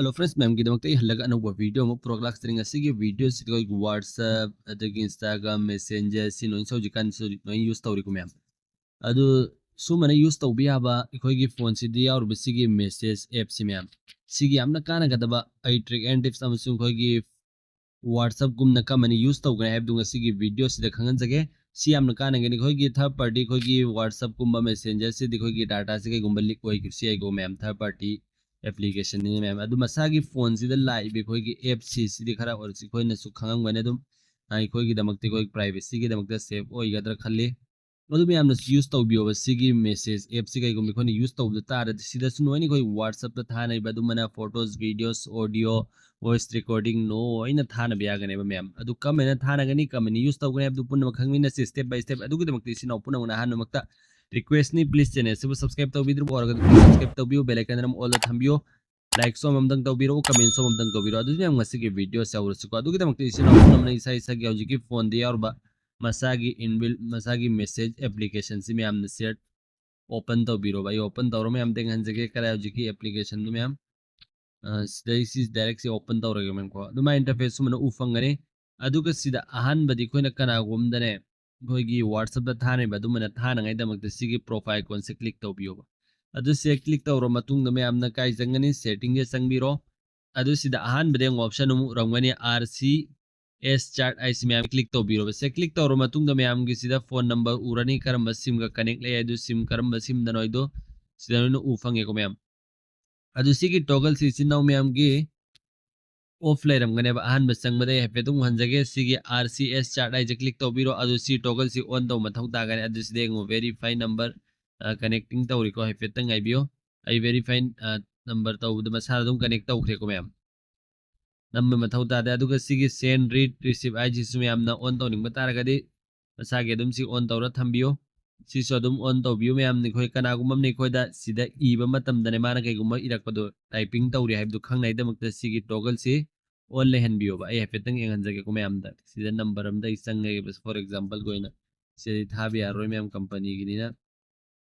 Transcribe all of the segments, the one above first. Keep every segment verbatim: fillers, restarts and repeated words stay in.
Hello friends, ꯃꯌꯥꯝꯒꯤꯗꯃꯛꯇ ꯑꯩ ꯍꯜꯂꯒ ꯑꯅꯧꯕ ꯚꯤꯗꯤꯑꯣ ꯑꯃ ꯄꯨꯔꯛꯂꯥꯛꯆꯔꯤ꯫ ꯉꯁꯤꯒꯤ ꯚꯤꯗꯤꯑꯣꯁꯤꯗ ꯑꯩꯈꯣꯏꯒꯤ WhatsApp, ꯑꯗꯒꯤ Instagram, Messenger, ꯁꯤ ꯂꯣꯏꯅ ꯍꯧꯖꯤꯛꯀꯥꯟꯁꯨ ꯂꯣꯏꯅ ꯌꯨꯁ ꯇꯧꯔꯤꯀꯣ ꯃꯌꯥꯝ꯫ ꯑꯗꯨ ꯁꯨꯃꯥꯏꯅ ꯌꯨꯁ ꯇꯧꯕ ꯌꯥꯕ ꯑꯩꯈꯣꯏꯒꯤ ꯐꯣꯟꯁꯤꯗ ꯌꯥꯎꯔꯤꯕ ꯁꯤꯒꯤ ꯃꯦꯁꯦꯖ ꯑꯦꯞꯁꯤ ꯃꯌꯥꯝ, ꯁꯤꯒꯤ ꯌꯥꯝꯅ ꯀꯥꯟꯅꯒꯗꯕ ꯑꯩ ꯇ꯭ꯔꯤꯛ ꯑꯦꯟ ꯇꯤꯞꯁ ꯑꯃꯁꯨꯡ ꯑꯩꯈꯣꯏꯒꯤ WhatsApp ꯒꯨꯝꯅ ꯀꯃꯥꯏꯅ ꯌꯨꯁ ꯇꯧꯒꯅꯤ ꯍꯥꯏꯕꯗꯨ ꯉꯁꯤꯒꯤ ꯚꯤꯗꯤꯑꯣꯁꯤꯗ ꯈꯪꯍꯟꯖꯒꯦ꯫ ꯁꯤ ꯌꯥꯝꯅ ꯀꯥꯟꯅꯒꯅꯤ꯫ ꯑꯩꯈꯣꯏꯒꯤ ꯊꯥꯔꯠ ꯄꯥꯔꯇꯤ, ꯑꯩꯈꯣꯏꯒꯤ WhatsApp ꯀꯨꯝꯕ ꯃꯦꯁꯦꯟꯖꯔꯁꯤꯗꯤ ꯑꯩꯈꯣꯏꯒꯤ ꯗꯥꯇꯥꯁꯤ ꯀꯩꯒꯨꯝꯕ ꯂꯤꯛ ꯑꯣꯏꯈꯤꯕꯁꯨ ꯌꯥꯏꯀꯣ ꯃꯌꯥꯝ, ꯊꯥꯔꯠ ꯄꯥꯔꯇꯤ ꯑꯦꯄ꯭ꯂꯤꯀꯦꯁꯟꯅꯤꯅ ꯃꯌꯥꯝ꯫ ꯑꯗꯨ ꯃꯁꯥꯒꯤ ꯐꯣꯟꯁꯤꯗ ꯂꯥꯛꯏꯕ ꯑꯩꯈꯣꯏꯒꯤ ꯑꯦꯞꯁꯤ, ꯁꯤꯗꯤ ꯈꯔ ꯑꯣꯏꯔꯁꯨ ꯑꯩꯈꯣꯏꯅꯁꯨ ꯈꯪꯉꯝꯒꯅꯤ꯫ ꯑꯗꯨꯝ ꯑꯩꯈꯣꯏꯒꯤꯗꯃꯛꯇꯤ, ꯑꯩꯈꯣꯏ ꯄ꯭ꯔꯥꯏꯚꯦꯁꯤꯒꯤꯗꯃꯛꯇ ꯁꯦꯐ ꯑꯣꯏꯒꯗ꯭ꯔꯥ ꯈꯜꯂꯤ꯫ ꯑꯗꯨ ꯃꯌꯥꯝꯅꯁꯨ ꯌꯨꯁ ꯇꯧꯕꯤꯌꯣꯕ ꯁꯤꯒꯤ ꯃꯦꯁꯦꯖ ꯑꯦꯞꯁꯤ꯫ ꯀꯩꯒꯨꯝꯕ ꯑꯩꯈꯣꯏꯅ ꯌꯨꯁ ꯇꯧꯕꯗ ꯇꯥꯔꯗꯤ, ꯁꯤꯗꯁꯨ ꯅꯣꯏꯅ ꯑꯩꯈꯣꯏ WhatsApp ꯇ ꯊꯥꯅꯔꯤꯕ ꯑꯗꯨꯃꯥꯏꯅ photos, videos, audio, voice recording ꯂꯣꯏꯅ ꯊꯥꯅꯕ ꯌꯥꯒꯅꯦꯕ ꯃꯌꯥꯝ꯫ ꯑꯗꯨ ꯀꯃꯥꯏꯅ ꯊꯥꯅꯒꯅꯤ, ꯀꯃꯥꯏꯅ ꯌꯨꯁ ꯇꯧꯒꯅꯤ ꯍꯥꯏꯕꯗꯨ ꯄꯨꯝꯅꯃꯛ ꯈꯪꯃꯤꯟꯅꯁꯤ step by step꯫ ꯑꯗꯨꯒꯤꯗꯃꯛꯇ ꯏꯆꯤꯟ ꯏꯅꯥꯎ ꯄꯨꯝꯅꯃꯛꯅ ꯑꯍꯥꯟꯕꯃꯛꯇ request ꯅꯤ, please channel ꯑꯁꯤꯕꯨ subscribe ꯇꯧꯕꯤꯗ꯭ꯔꯤꯕ ꯑꯣꯏꯔꯒꯗꯤ subscribe ꯇꯧꯕꯤꯌꯨ, bell icon ꯑꯃ all ꯗ ꯊꯝꯕꯤꯌꯨ꯫ Like ꯁꯨ ꯑꯃꯃꯝꯇꯪ ꯇꯧꯕꯤꯔꯛꯎ, comment ꯁꯨ ꯑꯃꯃꯝꯇꯪ ꯇꯧꯕꯤꯔꯛꯎ꯫ ꯑꯗꯨꯗꯤ ꯃꯌꯥꯝ ꯉꯁꯤꯒꯤ ꯚꯤꯗꯤꯑꯣꯁꯦ ꯍꯧꯔꯁꯤꯀꯣ꯫ ꯑꯗꯨꯒꯤꯗꯃꯛꯇ ꯏꯆꯤꯟ ꯏꯅꯥꯎ ꯄꯨꯝꯅꯃꯛꯅ ꯏꯁꯥ ꯏꯁꯥꯒꯤ ꯍꯧꯖꯤꯛꯀꯤ ꯐꯣꯟꯗ ꯌꯥꯎꯔꯕ ꯃꯁꯥꯒꯤ inbuilt, ꯃꯁꯥꯒꯤ ꯃꯦꯁꯦꯖ ꯑꯦꯄ꯭ꯂꯤꯀꯦꯁꯟꯁꯤ ꯃꯌꯥꯝꯅ ꯁꯤꯌꯔ ꯑꯣꯄꯟ ꯇꯧꯕꯤꯔꯣꯕ꯫ ꯑꯩ ꯑꯣꯄꯟ ꯇꯧꯔ ꯃꯌꯥꯝꯗ ꯌꯦꯡꯍꯟꯖꯒꯦ ꯀꯗꯥꯏ ꯍꯧꯖꯤꯛꯀꯤ ꯑꯦꯄ꯭ꯂꯤꯀꯦꯁꯟꯗꯨ ꯃꯌꯥꯝ꯫ ꯑ, ꯁꯤꯗꯩ ꯁꯤ ꯗꯥꯏꯔꯦꯛ ꯁꯤ ꯑꯣꯄꯟ ꯇꯧꯔꯒꯦ ꯃꯌꯥꯝꯀꯣ꯫ ꯑꯗꯨꯃꯥꯏꯅ ꯏꯟꯇꯔꯐꯦꯁ ꯁꯨꯃꯥꯏꯅ ꯎ ꯐꯪꯒꯅꯤ꯫ ꯑꯗꯨꯒ ꯁꯤꯗ ꯑꯍꯥꯟꯕꯗꯤ ꯑꯩꯈꯣꯏꯅ ꯀꯅꯥꯒꯨꯝꯗꯅꯦ ꯑꯩꯈꯣꯏꯒꯤ WhatsApp ꯇ ꯊꯥꯅꯔꯤꯕ ꯑꯗꯨꯃꯥꯏꯅ ꯊꯥꯅꯉꯥꯏꯗꯃꯛꯇ ꯁꯤꯒꯤ ꯄ꯭ꯔꯣꯐꯥꯏꯜ ꯀꯣꯟꯁꯦ ꯀ꯭ꯂꯤꯛ ꯇꯧꯕꯤꯌꯣꯕ꯫ ꯑꯗꯨ ꯁꯤꯗ ꯀ꯭ꯂꯤꯛ ꯇꯧꯔ ꯃꯇꯨꯡꯗ ꯃꯌꯥꯝꯅ ꯀꯥꯏ ꯆꯪꯒꯅꯤ? ꯁꯦꯇꯤꯡꯁꯦ ꯆꯪꯕꯤꯔꯣ꯫ ꯑꯗꯨ ꯁꯤꯗ ꯑꯍꯥꯟꯕꯗ ꯑꯃꯨꯛ ꯑꯣꯞꯁꯟ ꯑꯃꯨꯛ ꯎꯔꯝꯒꯅꯤ, ꯑꯥꯔ ꯁꯤ ꯑꯦꯁ ꯆꯥꯔꯠ ꯍꯥꯏꯁꯤ ꯃꯌꯥꯝ ꯀ꯭ꯂꯤꯛ ꯇꯧꯕꯤꯔꯣꯕ꯫ ꯁꯦ ꯀ꯭ꯂꯤꯛ ꯇꯧꯔ ꯃꯇꯨꯡꯗ ꯃꯌꯥꯝꯒꯤ ꯁꯤꯗ ꯐꯣꯟ ꯅꯝꯕꯔ ꯎꯔꯅꯤ, ꯀꯔꯝꯕ ꯁꯤꯝꯒ ꯀꯅꯦꯛ ꯂꯩ ꯑꯗꯨ ꯁꯤꯝ ꯀꯔꯝꯕ ꯁꯤꯝꯗꯅꯣ ꯍꯥꯏꯗꯣ ꯁꯤꯗ ꯂꯣꯏꯅ ꯎ ꯐꯪꯉꯦꯀꯣ ꯃꯌꯥꯝ꯫ ꯑꯗꯨ ꯁꯤꯒꯤ ꯇꯣꯒꯜꯁꯤ ꯏꯆꯤꯟ ꯏꯅꯥꯎ ꯃꯌꯥꯝꯒꯤ ꯑꯣꯐ ꯂꯩꯔꯝꯒꯅꯦꯕ꯫ ꯑꯍꯥꯟꯕ ꯆꯪꯕꯗ ꯑꯩ ꯍꯥꯏꯐꯦꯠ ꯑꯗꯨꯝ ꯎꯍꯟꯖꯒꯦ꯫ ꯁꯤꯒꯤ ꯑꯥꯔ ꯁꯤ ꯑꯦꯁ ꯆꯥꯔꯠ ꯍꯥꯏꯁꯦ ꯀ꯭ꯂꯤꯛ ꯇꯧꯕꯤꯔꯣ꯫ ꯑꯗꯨ ꯁꯤ ꯇꯣꯒꯜꯁꯤ ꯑꯣꯟ ꯇꯧꯕ ꯃꯊꯧ ꯇꯥꯒꯅꯤ꯫ ꯑꯗꯨ ꯁꯤꯗ ꯌꯦꯡꯉꯨ, ꯚꯦꯔꯤꯐꯥꯏ ꯅꯝꯕꯔ ꯀꯅꯦꯛꯇꯤꯡ ꯇꯧꯔꯤꯀꯣ, ꯍꯥꯏꯐꯦꯠꯇꯪ ꯉꯥꯏꯕꯤꯌꯣ꯫ ꯑꯩ ꯚꯦꯔꯤꯐꯥꯏ ꯅꯝꯕꯔ ꯇꯧꯕꯗ ꯃꯁꯥꯅ ꯑꯗꯨꯝ ꯀꯅꯦꯛ ꯇꯧꯈ꯭ꯔꯦꯀꯣ ꯃꯌꯥꯝ꯫ ꯅꯝꯕ ꯃꯊꯧ ꯇꯥꯗꯦ꯫ ꯑꯗꯨꯒ ꯁꯤꯒꯤ ꯁꯦꯟ ꯔꯤꯠ ꯔꯤꯁꯤꯞ ꯍꯥꯏꯁꯤꯁꯨ ꯃꯌꯥꯝꯅ ꯑꯣꯟ ꯇꯧꯅꯤꯡꯕ ꯇꯥꯔꯒꯗꯤ ꯃꯁꯥꯒꯤ ꯑꯗꯨꯝ ꯁꯤ ꯑꯣꯟ ꯇꯧꯔ ꯊꯝꯕꯤꯌꯨ꯫ ꯁꯤꯁꯨ ꯑꯗꯨꯝ ꯑꯣꯟ ꯇꯧꯕꯤꯌꯨ ꯃꯌꯥꯝꯅ꯫ ꯑꯩꯈꯣꯏ ꯀꯅꯥꯒꯨꯝꯕ ꯑꯃꯅ ꯑꯩꯈꯣꯏꯗ ꯁꯤꯗ ꯏꯕ ꯃꯇꯝꯗꯅꯦ ꯃꯥꯅ ꯀꯩꯒꯨꯝꯕ ꯏꯔꯛꯄꯗꯣ ꯇꯥꯏꯄꯤꯡ ꯇꯧꯔꯤ ꯍꯥꯏꯕꯗꯨ ꯈꯪꯅꯉꯥꯏꯗꯃꯛꯇ ꯁꯤꯒꯤ ꯇꯣꯒꯜꯁꯤ ꯑꯣꯟ ꯂꯩꯍꯟꯕꯤꯌꯣꯕ꯫ ꯑꯩ ꯍꯥꯏꯐꯦꯠꯇꯪ ꯌꯦꯡꯍꯟꯖꯒꯦꯀꯣ ꯃꯌꯥꯝꯗ꯫ ꯁꯤꯗ ꯅꯝꯕꯔ ꯑꯝꯗ ꯑꯩ ꯆꯪꯉꯒꯦꯕ, ꯐꯣꯔ ꯑꯦꯛꯖꯥꯝꯄꯜꯒꯤ ꯑꯣꯏꯅ꯫ ꯁꯤꯗꯗꯤ ꯊꯥꯕ ꯌꯥꯔꯔꯣꯏ ꯃꯌꯥꯝ, ꯀꯝꯄꯅꯤꯒꯤꯅꯤꯅ꯫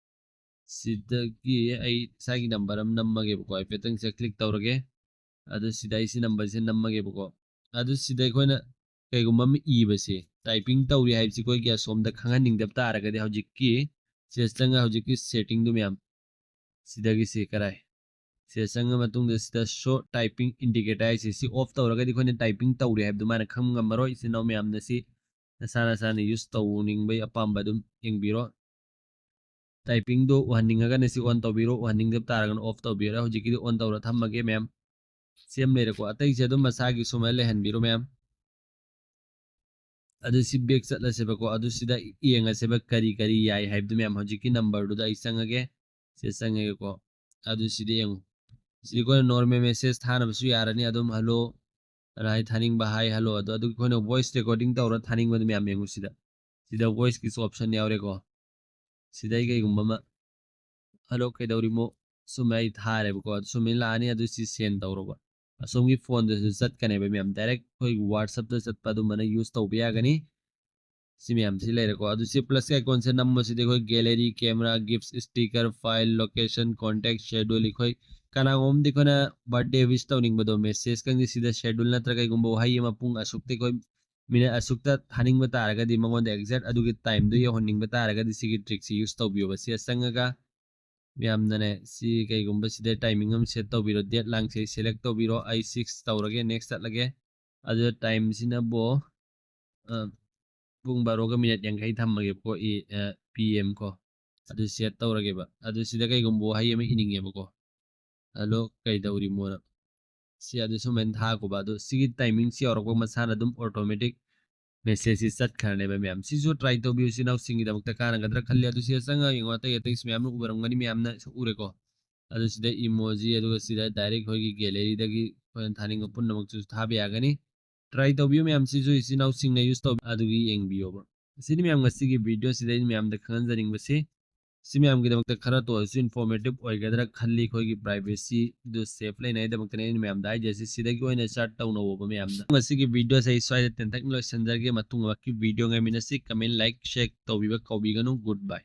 ꯁꯤꯗꯒꯤ ꯑꯩ ꯏꯁꯥꯒꯤ ꯅꯝꯕꯔ ꯑꯃ ꯅꯝꯃꯒꯦꯕꯀꯣ꯫ ꯍꯥꯏꯐꯦꯠꯇꯪ ꯁꯤꯗ ꯀ꯭ꯂꯤꯛ ꯇꯧꯔꯒꯦ꯫ ꯑꯗꯨ ꯁꯤꯗ ꯑꯩ ꯁꯤ ꯅꯝꯕꯔꯁꯦ ꯅꯝꯃꯒꯦꯕꯀꯣ꯫ ꯑꯗꯨ ꯁꯤꯗ ꯑꯩꯈꯣꯏꯅ ꯀꯩꯒꯨꯝꯕ ꯑꯃ ꯏꯕꯁꯦ, ꯇꯥꯏꯄꯤꯡ ꯇꯧꯔꯤ ꯍꯥꯏꯕꯁꯤ ꯑꯩꯈꯣꯏꯒꯤ ꯑꯁꯣꯝꯗ ꯈꯪꯍꯟꯅꯤꯡꯗꯕ ꯇꯥꯔꯒꯗꯤ ꯍꯧꯖꯤꯛꯀꯤ ꯁꯤꯗ ꯆꯪꯉ ꯍꯧꯖꯤꯛꯀꯤ ꯁꯦꯠꯇꯤꯡꯗꯨ ꯃꯌꯥꯝ ꯁꯤꯗꯒꯤ ꯁꯤ ꯀꯔꯥꯏ ꯁꯤꯗ ꯆꯪꯉ ꯃꯇꯨꯡꯗ ꯁꯤꯗ ꯁꯣ ꯇꯥꯏꯄꯤꯡ ꯏꯟꯗꯤꯀꯦꯇꯔ ꯍꯥꯏꯁꯦ ꯁꯤ ꯑꯣꯐ ꯇꯧꯔꯒꯗꯤ ꯑꯩꯈꯣꯏꯅ ꯇꯥꯏꯄꯤꯡ ꯇꯧꯔꯤ ꯍꯥꯏꯕꯗꯨ ꯃꯥꯅ ꯈꯪꯕ ꯉꯝꯃꯔꯣꯏ꯫ ꯏꯆꯤꯟ ꯏꯅꯥꯎ ꯃꯌꯥꯝꯅ ꯁꯤ ꯅꯁꯥ ꯅꯁꯥꯅ ꯌꯨꯁ ꯇꯧꯅꯤꯡꯕꯒꯤ ꯑꯄꯥꯝꯕ ꯑꯗꯨꯝ ꯌꯦꯡꯕꯤꯔꯣ꯫ ꯇꯥꯏꯄꯤꯡꯗꯣ ꯎꯍꯟꯅꯤꯡꯉꯒꯅ ꯁꯤ ꯑꯣꯟ ꯇꯧꯕꯤꯔꯣ, ꯎꯍꯟꯅꯤꯡꯗꯕ ꯇꯥꯔꯒꯅ ꯑꯣꯐ ꯇꯧꯕꯤꯔꯣ꯫ ꯍꯧꯖꯤꯛꯀꯤꯗꯤ ꯑꯣꯟ ꯇꯧꯔ ꯊꯝꯃꯒꯦ ꯃꯌꯥꯝ꯫ ꯁꯦꯝ ꯂꯩꯔꯦꯀꯣ꯫ ꯑꯇꯩꯁꯦ ꯑꯗꯨꯝ ꯃꯁꯥꯒꯤ ꯁꯨꯃꯥꯏꯅ ꯂꯩꯍꯟꯕꯤꯔꯣ ꯃꯌꯥꯝ꯫ ꯑꯗꯨ ꯁꯤ ꯕꯦꯛ ꯆꯠꯂꯁꯦꯕꯀꯣ꯫ ꯑꯗꯨ ꯁꯤꯗ ꯌꯦꯡꯉꯁꯦꯕ ꯀꯔꯤ ꯀꯔꯤ ꯌꯥꯏ ꯍꯥꯏꯕꯗꯨ ꯃꯌꯥꯝ꯫ ꯍꯧꯖꯤꯛꯀꯤ ꯅꯝꯕꯔꯗꯨꯗ ꯑꯩ ꯆꯪꯉꯒꯦ꯫ ꯁꯤꯗ ꯆꯪꯉꯒꯦꯀꯣ꯫ ꯑꯗꯨ ꯁꯤꯗ ꯌꯦꯡꯉꯨ꯫ ꯁꯤꯗꯤ ꯑꯩꯈꯣꯏꯅ ꯅꯣꯔꯃꯦꯜ ꯃꯦꯁꯦꯖ ꯊꯥꯅꯕꯁꯨ ꯌꯥꯔꯅꯤ꯫ ꯑꯗꯨꯝ ꯍꯜꯂꯣ ꯑꯅ ꯍꯥꯏ ꯊꯥꯅꯤꯡꯕ ꯍꯥꯏ ꯍꯜꯂꯣ꯫ ꯑꯗꯣ ꯑꯗꯨ ꯑꯩꯈꯣꯏꯅ ꯚꯣꯏꯁ ꯔꯦꯀꯣꯔꯗꯤꯡ ꯇꯧꯔ ꯊꯥꯅꯤꯡꯕꯗꯨ ꯃꯌꯥꯝ ꯌꯦꯡꯉꯨ ꯁꯤꯗ꯫ ꯁꯤꯗ ꯚꯣꯏꯁꯀꯤꯁꯨ ꯑꯣꯞꯁꯟ ꯌꯥꯎꯔꯦꯀꯣ꯫ ꯁꯤꯗ ꯑꯩ ꯀꯩꯒꯨꯝꯕ ꯑꯃ ꯍꯜꯂꯣ ꯀꯩꯗꯧꯔꯤꯃꯣ ꯁꯨꯝ ꯑꯩ ꯊꯥꯔꯦꯕꯀꯣ꯫ ꯑꯗꯨ ꯁꯨꯃꯥꯏꯅ ꯂꯥꯛꯑꯅꯤ꯫ ꯑꯗꯨ ꯁꯤ ꯁꯦꯟ ꯇꯧꯔꯕ ꯑꯁꯣꯝꯒꯤ ꯐꯣꯟꯗꯁꯨ ꯆꯠꯀꯅꯦꯕ ꯃꯌꯥꯝ꯫ ꯗꯥꯏꯔꯦꯛ ꯑꯩꯈꯣꯏꯒꯤ ꯋꯥꯠꯁꯑꯞꯇ ꯆꯠꯄ ꯑꯗꯨꯝꯕꯅ ꯌꯨꯁ ꯇꯧꯕ ꯌꯥꯒꯅꯤ꯫ ꯁꯤ ꯃꯌꯥꯝꯁꯤ ꯂꯩꯔꯦꯀꯣ꯫ ꯑꯗꯨ ꯁꯤ ꯄ꯭ꯂꯁꯀꯤ ꯑꯥꯏꯀꯣꯟꯁꯦ ꯅꯝꯕꯁꯤꯗꯤ ꯑꯩꯈꯣꯏ gallery, camera, GIF, sticker, file, location, contact, schedule. ꯑꯩꯈꯣꯏ ꯀꯅꯥꯒꯨꯝꯕ ꯑꯃꯗꯤ ꯑꯩꯈꯣꯏꯅ ꯕꯥꯔꯗꯦ ꯋꯤꯁ ꯇꯧꯅꯤꯡꯕꯗꯣ ꯃꯦꯁꯦꯖꯀꯁꯦ ꯁꯤꯗ ꯁꯦꯗ꯭ꯌꯨꯜ ꯅꯠꯇ꯭ꯔꯒ ꯀꯩꯒꯨꯝꯕ ꯋꯥꯍꯩ ꯑꯃ ꯄꯨꯡ ꯑꯁꯨꯛꯇ ꯑꯩꯈꯣꯏ ꯃꯤꯅꯠ ꯑꯁꯨꯛꯇ ꯊꯥꯅꯤꯡꯕ ꯇꯥꯔꯒꯗꯤ ꯃꯉꯣꯟꯗ ꯑꯦꯛꯖꯦꯛ ꯑꯗꯨꯒꯤ ꯇꯥꯏꯝꯗꯣ ꯌꯧꯍꯟꯅꯤꯡꯕ ꯇꯥꯔꯒꯗꯤ ꯁꯤꯒꯤ ꯇ꯭ꯔꯤꯛꯁꯤ ꯌꯨꯁ ꯇꯧꯕꯤꯌꯣꯕ꯫ ꯁꯤꯗ ꯆꯪꯉꯒ ꯃꯌꯥꯝꯅꯅꯦ ꯁꯤ ꯀꯩꯒꯨꯝꯕ ꯁꯤꯗ ꯇꯥꯏꯃꯤꯡ ꯑꯃ ꯁꯦꯠ ꯇꯧꯕꯤꯔꯣ꯫ ꯗꯦꯠ ꯂꯥꯡꯁꯦ ꯁꯦꯂꯦꯛ ꯇꯧꯕꯤꯔꯣ꯫ ꯑꯩ ꯁꯤꯛꯁ ꯇꯧꯔꯒꯦ, ꯅꯦꯛꯁ ꯆꯠꯂꯒꯦ꯫ ꯑꯗꯨꯗ ꯇꯥꯏꯝꯁꯤꯅꯕꯨ ꯑ, ꯄꯨꯡ ꯕꯥꯔꯣꯒ ꯃꯤꯅꯠ ꯌꯥꯡꯈꯩ ꯊꯝꯃꯒꯦꯕꯀꯣ꯫ ꯏ ꯄꯤ ꯑꯦꯝ ꯀꯣ꯫ ꯑꯗꯨ ꯁꯦꯠ ꯇꯧꯔꯒꯦꯕ꯫ ꯑꯗꯨ ꯁꯤꯗ ꯀꯩꯒꯨꯝꯕ ꯋꯥꯍꯩ ꯑꯃ ꯏꯅꯤꯡꯉꯦꯕꯀꯣ꯫ ꯍꯜꯂꯣ ꯀꯩꯗꯧꯔꯤꯃꯣꯅ꯫ ꯁꯤ ꯑꯗꯨ ꯁꯨꯃꯥꯏꯅ ꯊꯥꯔꯛꯄ꯫ ꯑꯗꯨ ꯁꯤꯒꯤ ꯇꯥꯏꯃꯤꯡꯁꯤ ꯌꯧꯔꯛꯄ ꯃꯁꯥꯅ ꯑꯗꯨꯝ ꯑꯣꯇꯣꯃꯦꯇꯤꯛ ꯃꯦꯁꯦꯖꯁꯤ ꯆꯠꯈ꯭ꯔꯅꯦꯕ ꯃꯌꯥꯝ꯫ ꯁꯤꯁꯨ ꯇ꯭ꯔꯥꯏ ꯇꯧꯕꯤꯌꯨ꯫ ꯏꯆꯤꯟ ꯏꯅꯥꯎꯁꯤꯡꯒꯤꯗꯃꯛꯇ ꯀꯥꯟꯅꯒꯗ꯭ꯔꯥ ꯈꯜꯂꯤ꯫ ꯑꯗꯨ ꯁꯤꯗ ꯆꯪꯉꯒ ꯌꯦꯡꯉꯣ꯫ ꯑꯇꯩ ꯑꯇꯩꯁꯨ ꯃꯌꯥꯝ ꯑꯃ ꯎꯔꯝꯒꯅꯤ, ꯃꯌꯥꯝꯅ ꯎꯔꯦꯀꯣ꯫ ꯑꯗꯨ ꯁꯤꯗ ꯏꯃꯣꯖꯤ, ꯑꯗꯨꯒ ꯁꯤꯗ ꯗꯥꯏꯔꯦꯛ ꯑꯩꯈꯣꯏꯒꯤ ꯒꯦꯂꯔꯤꯗꯒꯤ ꯑꯩꯈꯣꯏꯅ ꯊꯥꯅꯤꯡꯕ ꯄꯨꯝꯅꯃꯛꯁꯨ ꯊꯥꯕ ꯌꯥꯒꯅꯤ꯫ ꯇ꯭ꯔꯥꯏ ꯇꯧꯕꯤꯌꯨ ꯃꯌꯥꯝꯁꯤꯁꯨ, ꯏꯆꯤꯟ ꯏꯅꯥꯎꯁꯤꯡꯅ ꯌꯨꯁ ꯇꯧꯕ ꯑꯗꯨꯒꯤ ꯌꯦꯡꯕꯤꯌꯣꯕ꯫ ꯑꯁꯤꯅꯤ ꯃꯌꯥꯝ ꯉꯁꯤꯒꯤ ꯚꯤꯗꯤꯑꯣꯁꯤꯗ ꯑꯩꯅ ꯃꯌꯥꯝꯗ ꯈꯪꯍꯟꯖꯅꯤꯡꯕꯁꯤ꯫ ꯁꯤ ꯃꯌꯥꯝꯒꯤꯗꯃꯛꯇ ꯈꯔꯇ ꯑꯣꯏꯔꯁꯨ ꯏꯟꯐꯣꯔꯃꯦꯇꯤꯞ ꯑꯣꯏꯒꯗ꯭ꯔꯥ ꯈꯜꯂꯤ꯫ ꯑꯩꯈꯣꯏꯒꯤ ꯄ꯭ꯔꯥꯏꯚꯦꯁꯤꯗꯨ ꯁꯦꯐ ꯂꯩꯅꯉꯥꯏꯗꯃꯛꯇꯅꯤ ꯑꯩꯅ ꯃꯌꯥꯝꯗ ꯍꯥꯏꯖꯔꯤꯁꯤ꯫ ꯁꯤꯗꯒꯤ ꯑꯣꯏꯅ ꯁ꯭ꯇꯥꯔꯠ ꯇꯧꯅꯧꯕ ꯃꯌꯥꯝꯅ꯫ ꯉꯁꯤꯒꯤ ꯚꯤꯗꯤꯑꯣꯁꯦ ꯑꯩ ꯁ꯭ꯋꯥꯏꯗ ꯇꯦꯟꯇꯛꯅ ꯂꯣꯏꯁꯤꯟꯖꯔꯒꯦ꯫ ꯃꯇꯨꯡ ꯑꯃꯛꯀꯤ ꯚꯤꯗꯤꯑꯣ ꯉꯥꯏꯃꯤꯟꯅꯁꯤ꯫ ꯀꯃꯦꯟ, ꯂꯥꯏꯛ, ꯁꯦꯌꯔ ꯇꯧꯕꯤꯕ ꯀꯥꯎꯕꯤꯒꯅꯨ꯫ ꯒꯨꯗ ꯕꯥꯏ꯫